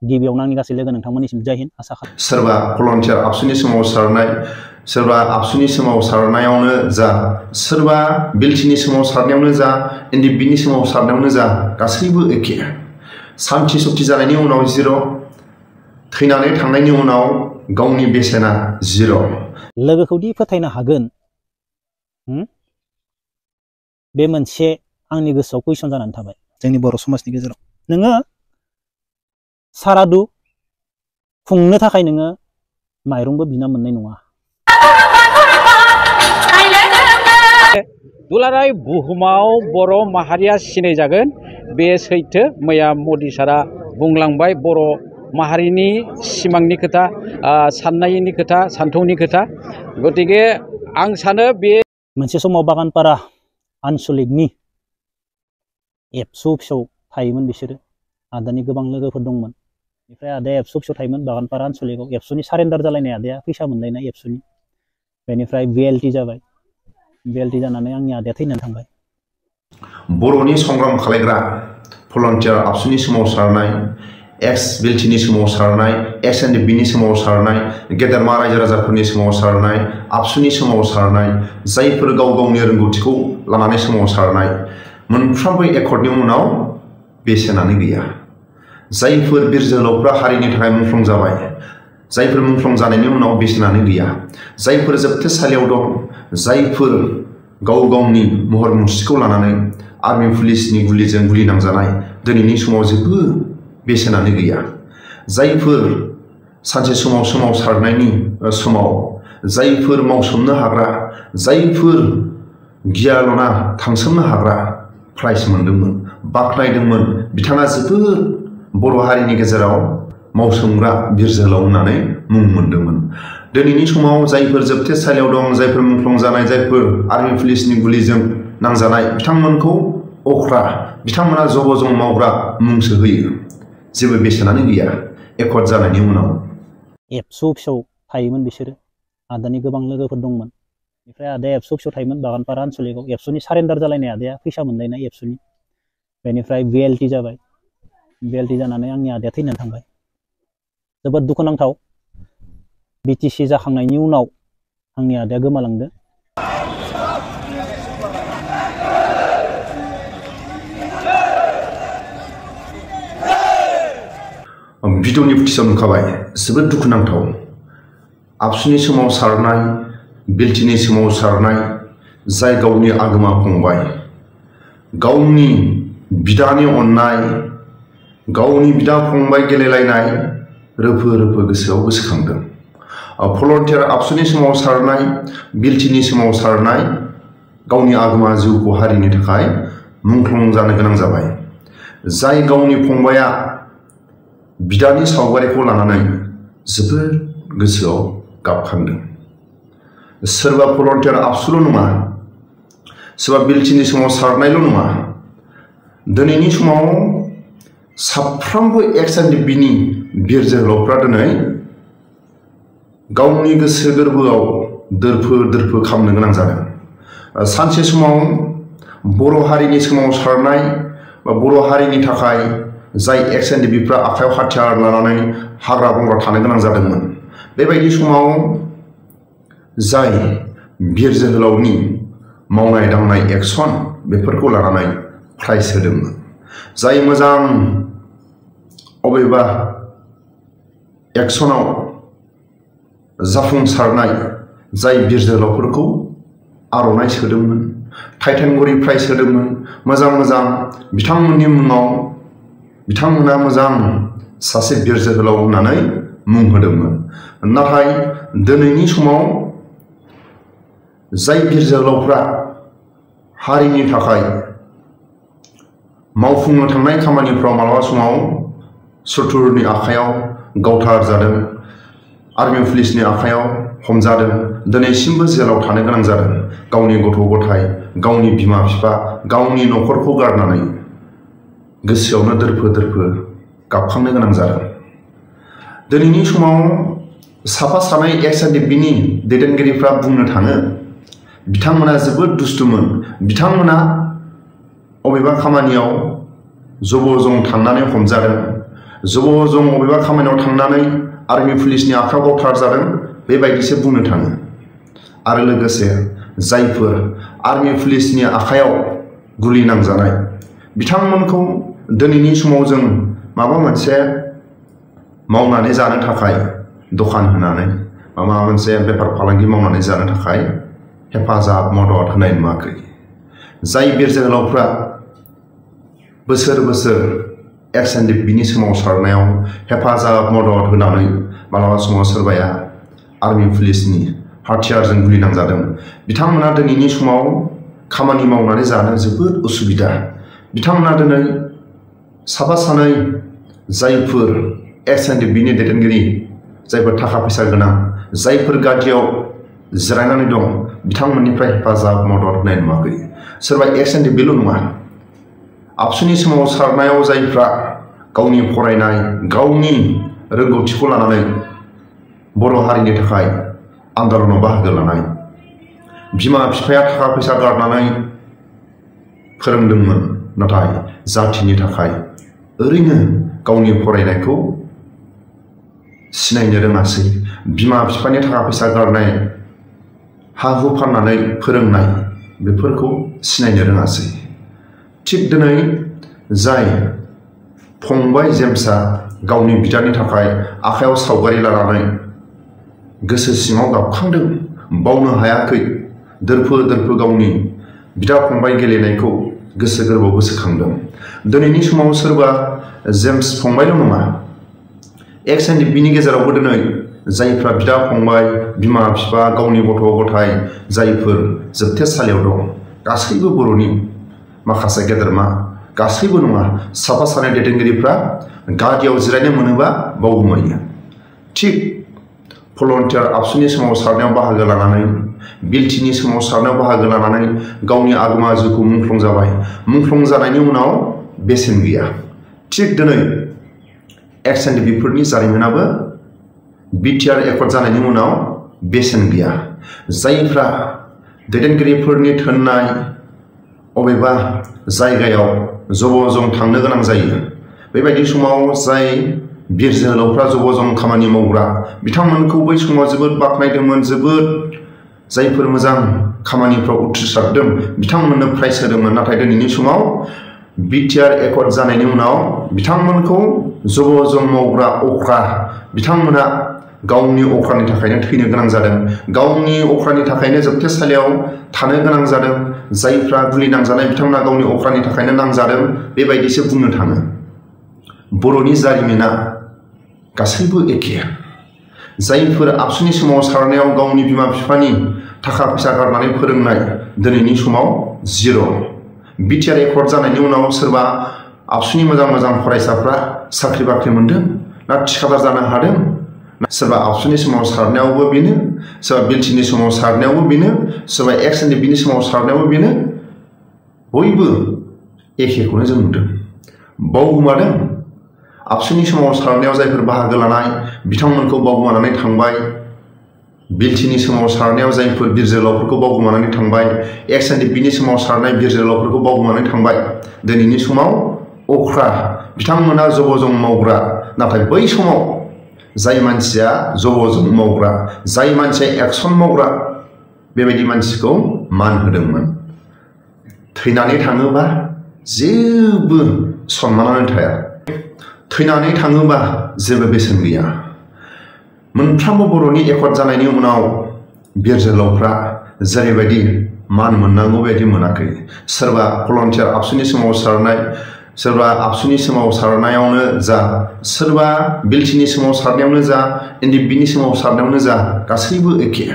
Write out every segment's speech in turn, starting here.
गिबियावनो आंनि गासै लोगो नोंथांमोननिसिम जय हिन्द आसा खालामो। सोरबा भलन्टियार आबसुनि सोमावसारनाय, सोरबा आबसुनि सोमावसारनायावनो जा, सोरबा बिलटिनि सोमावसारनायावनो जा, एनडिएफबिनि सोमावसारनायावनो जा, गासैबो एखे। सान्थि सुक्ति जानायनि उनाव जिर', थैनानै थांनायनि उनाव गावनि बेसेना जिर'। लोगोखौदि फोथायनो हागोन, बे मोनसे आंनि गोसोआव कुइसन जानानै थाबाय जोंनि बर' समाजनि गेजेराव। नोङो सारादु खुंनो थाखाय नोङो माइरंबो बिना मोननाय नङा। दुलाराय बुहुमाव बर' माहारिया सिनायजागोन, बे सैथो। मैया मदि सारा बुंलांबाय बर' माहारिनि सिमांनि खोथा, साननायनि खोथा, सान्थौनि खोथा। गतिके आं सानो बे मोनसे समाव बागानपारा आनसलिकनि एबसु फिसौ थायोमोन बिसोरो। आदानि गोबां लोगोफोर दंमोन। बेनिफ्राय आदाया एबसु फिसौ थायोमोन बागानपारा आनसलिकआव। एबसुनि सारेन्डार जालायनाय आदाया फैसा मोनलायनाय एबसुनि। बेनिफ्राय बिएलटि जाबाय। बिएलटि जानानै आंनि आदाया थैनानै थांबाय। बर'नि संग्राम खालायग्रा भलन्टियार आबसुनि सोमावसारनाय, एक्स बिएलटिनि सोमावसारनाय, एक्स एनडिएफबिनि सोमावसारनाय, गेदेरमा रायजो राजाफोरनि सोमावसारनाय, आबसुनि सोमावसारनाय, जायफोर गाव गावनि रोंगौथिखौ लानानै सोमावसारनाय, मोनफ्रोमबो एकर्डनि उनाव बेसेनानो गैया। जायफोर बिर जोहोलावफ्रा हारिनि थाखाय मुंख्लं जाबाय, जायफोर मुंख्लं जानायनि उनाव बेसेनानो गैया। जायफोर जोबथेसालियाव दं, जायफोर गाव गावनि महर मुस्रिखौ लानानै आर्मि पुलिसनि गुलिजों गुलि नांजानाय, दिनैनि समाव जेबो बेसेनानो गैया। जायफोर सानसे समाव सोमावसारनायनि समाव जायफोर मावसोमनो हाग्रा, जायफोर गियालना थांसोमनो हाग्रा प्राइज मोनदोंमोन, बाख्नायदोंमोन, बिथाङा जोबोद बर' हारिनि गेजेराव मावसोमग्रा बिर जोहोलाव होननानै मुं मोनदोंमोन। दिनैनि समाव जायफोर जोबथेसालियाव दं, जायफोर मुंख्लं जानाय, जायफोर आर्मि पुलिसनि गुलिजों नांजानाय, बिथांमोनखौ अख्रा, बिथांमोना जब जं मावग्रा मुंसो होयो। जेबो बेसेनानो गैया एकर्ड जानायनि उनाव। एबसु फिसौ थायोमोन बिसोरो। आदानि गोबां लोगोफोर दंमोन। बेनिफ्राय आदाया एबसु फिसौ थायोमोन बागानपारा आनसलिकआव। एबसुनि सारेन्डार जालायनाय आदाया फैसा मोनलायनाय एबसुनि। बेनिफ्राय बिएलटि जाबाय। बिएलटि जानानै आंनि आदाया थैनानै थांबाय। जोबोद दुखुनांथाव। बिटिसि जाखांनायनि उनाव आंनि आदाया गोमालांदों। भिडिअनि फुटेजाव नुखाबाय, जोबोद दुखुनांथाव। आबसुनि सोमावसारनाय, बिएलटिनि सोमावसारनाय, जाय गावनि आगोमा फंबाय, गावनि बिदानि अननाय, गावनि बिदा फंबाय गेलेलायनाय रोफो रोफो गोसोआव गोसोखांदों। भलन्टियार आबसुनि सोमावसारनाय, बिएलटिनि सोमावसारनाय, गावनि आगोमा जिउखौ हारिनि थाखाय मुंख्लं जानो गोनां जाबाय। जाय गावनि फंबाया बिदानि सावगारिखौ लानानै जोबोद गोसोआव गाबखांदों। सोरबा भलन्टियार आबसुल' नङा, सोरबा बिएलटिनि सोमावसारनायल' नङा, दिनैनि समाव साफ्रोमबो एक्स एनडिएफबिनि बिर जोहोलावफ्रा दिनै गावनि गोसो गोरबोआव दोरफो दोरफो खालामनो गोनां जादों। सानसे समाव बर' हारिनि सोमावसारनाय बा बर' हारिनि थाखाय जाय एक्स एनडिएफबिफ्रा आखायाव हाथियार लानानै हाग्रा बंग्रा थानो गोनां जादोंमोन, बेबायदि समाव जाय बिर जोहोलावनि मावनाय दांनाय एक्सन, बेफोरखौ लानानै प्राइज होदोंमोन। जाय मोजां अबेबा एक्सनाव जाफुंसारनाय जाय बिर जोहोलावफोरखौ आर'नाइ सोदोंमोन, टाइटान प्राइज होदोंमोन। मोजां मोजां बिथांमोननि मुङाव बिथांमोना मोजां सासे बिर जोहोलाव होननानै मुं होदोंमोन। नाथाय दिनैनि समाव जाय बिर जोहोलावफ्रा हारिनि थाखाय मावफुंनो थांनाय खामानिफ्राव मालाबा समाव सुथुरनि आखायाव गावथार जादों, आर्मि पुलिसनि आखायाव हमजादों, दिनैसिमबो जेलाव थानो गोनां जादों। गावनि गथ' गथाय, गावनि बिमा बिफा, गावनि न'खरखौ गारनानै गोसोआवनो दोरफो दोरफो गाबखांनो गोनां जादों। दिनैनि समाव साफा सानै एक्स एनडिएफबिनि दैदेनगिरिफ्रा बुंनो थाङो, बिथांमोना जोबोद दुस्थुमोन, बिथांमोना अबेबा खामानियाव जब जं थांनानै हमजादों, जब' जं बबेबा खामानियाव थांनानै आर्मि पुलिसनि आखायाव गावथारजादों बेबायदिसो बुंनो थाङो। आरो लोगोसे जायफोर आर्मि पुलिसनि आखायाव गुलि नांजानाय बिथांमोनखौ दिनैनि समाव जों माबा मोनसे मावनानै जानो थाखाय दखान होनानै माबा मोनसे बेफार फालांगि मावनानै जानो थाखाय हेफाजाब मदद होनाय नुवाखै। जाय बिर जोहोलावफ्रा बोसोर बोसोर XNDP-नि सोमावसारनायाव हेफाजाब मदद होनानै मालाबा समाव सोरबाया आर्मि पुलिसनि हाथियारजों गुलि नांजादों बिथांमोना दिनैनि समाव खामानि मावनानै जानो जोबोद उसुबिदा। बिथांमोना दिनै साफा सानै जायफोर XNDP-नि दैदेनगिरि जायफोर थाखा फैसा गोनां जायफोर गादियाव जिरायनानै दं बिथांमोननिफ्राय हेफाजाब मदद होनाय नुवाखै। सोरबा XNDP-ल' नङा, आबसुनि सोमावसारनायाव जायफ्रा गावनि फरायनाय गावनि रोंगौथिखौ लानानै बर' हारिनि थाखाय आन्दलनाव बाहागो लानाय बिमा बिफाया थाखा फैसा गारनानै फोरोंदोंमोन नाथाय जाथिनि थाखाय ओरैनो गावनि फरायनायखौ सिनायनो रोङासै। बिमा बिफानि थाखा फैसा गारनाय हा हु फाननानै फोरोंनाय बेफोरखौ सिनायनो रोङासै। थिग दिनै जाय फंबाय जेम्सआ गावनि बिदानि थाखाय आखायाव सावगारि लानानै गोसो सिङाव गाबखांदों बावनो हायाखै दोरफो दोरफो गावनि बिदा फंबाय गेलेनायखौ गोसो गोरबोआव गोसोखांदों। दिनैनि समाव सोरबा जेम्स फंबायल' नङा XNDP-नि गेजेरावबो दिनै जायफ्रा बिदा फंबाय बिमा बिफा गावनि गथ' गथाय जायफोर जोबथेसालियाव दं गासैबो बर'नि माखासे गेदेरमा गासैबो नङा साफा सानै दैदेनगिरिफ्रा गादियाव जिरायनो मोनोबा बावगोमायो। थिग भलन्टियार आबसुनि सोमावसारनायाव बाहागो लानानै बिलटिनि सोमावसारनायाव बाहागो लानानै गावनि आगोमा जिउखौ मुंख्लं जाबाय। मुंख्लं जानायनि उनाव बेसेन गैया। थिग दिनै XNDP-फोरनि जारिमिनाबो BTR एकर्ड जानायनि उनाव बेसेन गैया। जायफ्रा दैदेनगिरिफोरनि थोननाय अबेबा जायगायाव जब' जं थांनो गोनां जायो बेबायदि समाव जाय बिर जोहोलावफ्रा जब' जं खामानि मावग्रा बिथांमोनखौ बै समाव जोबोद बाख्नायदोंमोन। जोबोद जायफोर मोजां खामानिफ्राव उथ्रिसारदों बिथांमोननो प्राइज होदोंमोन। नाथाय दिनैनि समाव BTR एकर्ड जानायनि उनाव बिथांमोनखौ जब' जं मावग्रा अख्रा बिथांमोना गावनि अख्रानि थाखायनो थैनो गोनां जादों। गावनि अख्रानि थाखायनो जोबथेसालियाव थानो गोनां जादों। जायफ्रा गुलि नांजानाय बिथांमोना गावनि अख्रानि थाखायनो नांजादों बेबायदिसो बुंनो थाङो। बर'नि जारिमिना गासैबो एखे। जायफोर आबसुनि सोमावसारनायाव गावनि बिमा बिफानि थाखा फैसा गारनानै फोरोंनाय दिनैनि समाव जिर'। BTR एकर्ड जानायनि उनाव सोरबा आबसुनि मोजां मोजां फरायसाफ्रा साख्रि बाख्रि मोन्दों ना थिखादार जानो हादों। सोरबा आबसुनि सोमावसारनायावबो बेनो, सोरबा बिलटिनि सोमावसारनायावबो बेनो, सोरबा XNDP-नि सोमावसारनायावबो बेनो। बयबो एखेखौनो जों नुदों। बावगोमादों आबसुनि सोमावसारनायाव जायफोर बाहागो लानाय बिथांमोनखौ बावगोमानानै थांबाय। बिलटिनि सोमावसारनायाव जायफोर बिर जोहोलावफोरखौ बावगोमानानै थांबाय। XNDP-नि सोमावसारनाय बिर जोहोलावफोरखौ बावगोमानानै थांबाय। दिनैनि समाव अख्रा बिथांमोना जब' जं मावग्रा नाथाय बै समाव जाय मानसिया जब' जं मावग्रा जाय मानसिया एक्सन मावग्रा बेबायदि मानसिखौ मान होदोंमोन। थैनानै थाङोबा जेबो सन्मानानो थाया। थैनानै थाङोबा जेबो बेसेन गैया। मोनफ्रोमबो बर'नि एकर्ड जानायनि उनाव बिर जोहोलावफ्रा जेरैबायदि मान मोननांगौ बायदि मोनाखै। सोरबा भलन्टियार आबसुनि सोमावसारनाय सोरबा आबसुनि सोमावसारनायावनो जा सोरबा बिलटिनि सोमावसारनायावनो जा NDP-नि सोमावसारनायावनो जा गासैबो एखे।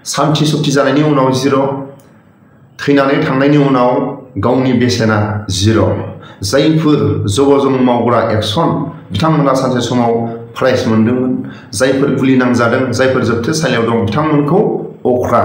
सान्थि सुक्ति जानायनि उनाव जिर', थैनानै थांनायनि उनाव गावनि बेसेना जिर'। जायफोर जब' जं मावग्रा एक्सन बिथांमोना सानसे समाव प्राइज मोन्दोंमोन। जायफोर गुलि नांजादों जायफोर जोबथेसालियाव दं बिथांमोनखौ अख्रा